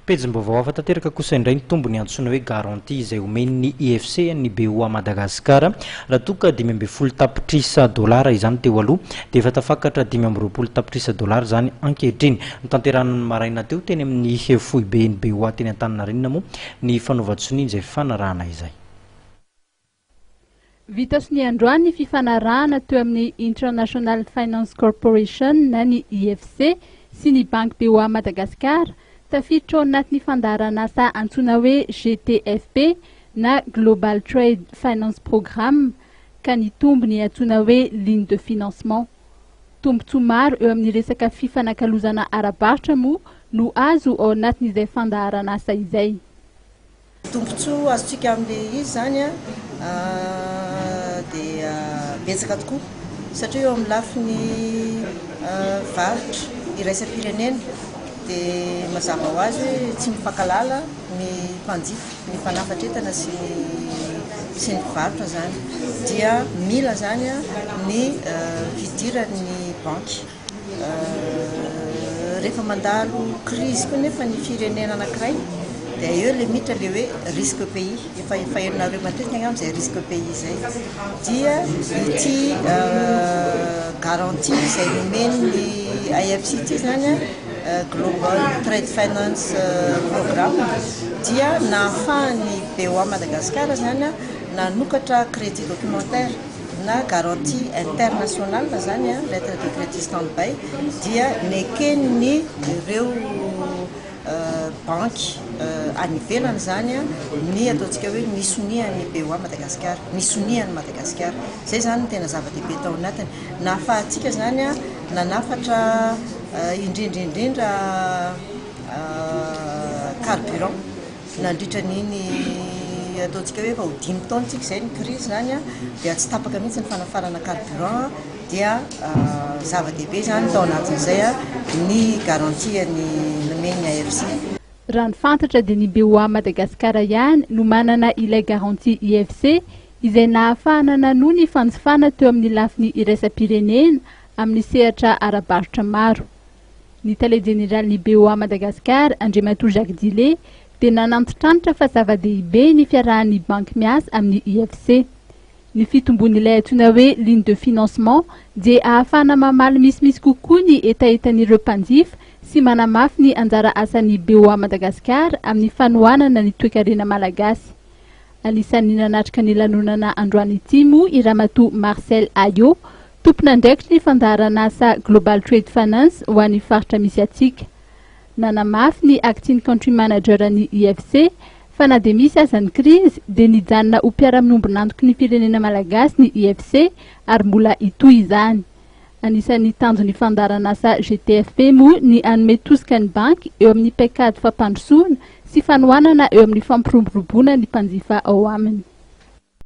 Pejim-baovao hafa tanteraka kosa indray ny tombony antsoina hoe garantie izay omen'ny IFC ny BOA Madagascar. Raha toa ka 15 tapitrisa dolara izany teo aloha dia efa tafakatra 25 tapitrisa dolara izany ankehitriny. Notanterahina ny maraina teo teny amin'ny foiben'ny BOA teny Antaninarenina moa ny fanaovan-tsonia izay fifanarahana izay. Vita sonia androany ny fifanarahana teo amin'ny International Finance Corporation na ny IFC sy ny Banky BOA Madagascar, tafiditra ao anatin'ny fandaharanasa antsoina hoe GTFP na Global Trade Finance Programme, ka nitombo ny antsoina hoe ligne de financement. Tombontsoa maro eo amin'ny resaka fifanakalozana ara-barotra moa no azo ao anatin'izay fandaharanasa izay. Tombontsoa azontsika amin'ilay izy izany dia betsaka tokoa satria eo amin'ny lafiny varotra iraisam-pirenena dia mazava ho azy hoe tsy mifankahalala ny mpanjifa, ny mpanafatra entana sy ny sy ny mpivarotra izany dia mila izany ny fidiran'ny banky. Rehefa mandalo crise koa nefa ny firenena anankiray dia eo le miditra le hoe risque pays, efa efa henonareo matetika angamba izay risque pays izay, dia ity garantie izay nomen'ny IFC ity izany an, Global Trade Finance Program dia nahafahan'ny BOA Madagascar izany an nanokatra crédit documentaire. na garantie internationale zany an, lettre de crédit stand by dia neken'ny ireo banky any ivelany zany an ny ataontsika hoe ny sonian'ny BOA Madagasikara, ny sonian'i Madagasikara. Zay zany no tena zava-dehibe tao anatiny. Nahafahantsika zany an nanafatra indrindra indrindra carburant. Nandritra an'iny ataontsika hoe efa ho dimy taona tsika izay ny crise izany dia tsy tapaka mihitsy ny fanafarana carburant dia zava-dehibe izany tao anatin'izay ny garantie ny nomen'ny AFC. Raha ny fantatra dia ny BOA Madagascar ihany no manana ilay garantie IFC izay nahafahana nanohy ny fanjifana teo amin'ny lafiny iraisam-pirenena amin'ny sehatra ara-barotra maro. Ny tale jeneralin'ny BOA Madagascar, Andriamatoa Jacques Dillet, dia nanantitrantitra fa zava-dehibe ny fiarahan'ny banky miasa amin'ny IFC. Ny fitombon'ilay antsoina hoe ligne de financement dia ahafahana mamaly misimisy kokoa ny hetahetan'ireo mpanjifa sy manamafy ny anjara asan'ny BOA Madagascar amin'ny fanohanana ny toekarena malagasy. Anisan'ny nanatrika ny lanonana androany ity moa i Ramatoa Marcel Ayo, tompon'andraikitry ny fandaharanasa Global Trade Finance ho an'ny faritra misy antsika. Nanamafy ny Acting Country Manager ny IFC fa na dia misy aza ny krizy dia nijanona ho mpiara-miombon'antoky ny firenena malagasy ny IFC ary mbola hitohy izany. Anisan'ny tanjon'ny fandaharanasa GTFP moa ny hanome tosika ny banky eo amin'ny paikady fampandrosoana sy fanohanana eo amin'ny fampiroboroboana ny mpanjifa ao aminy.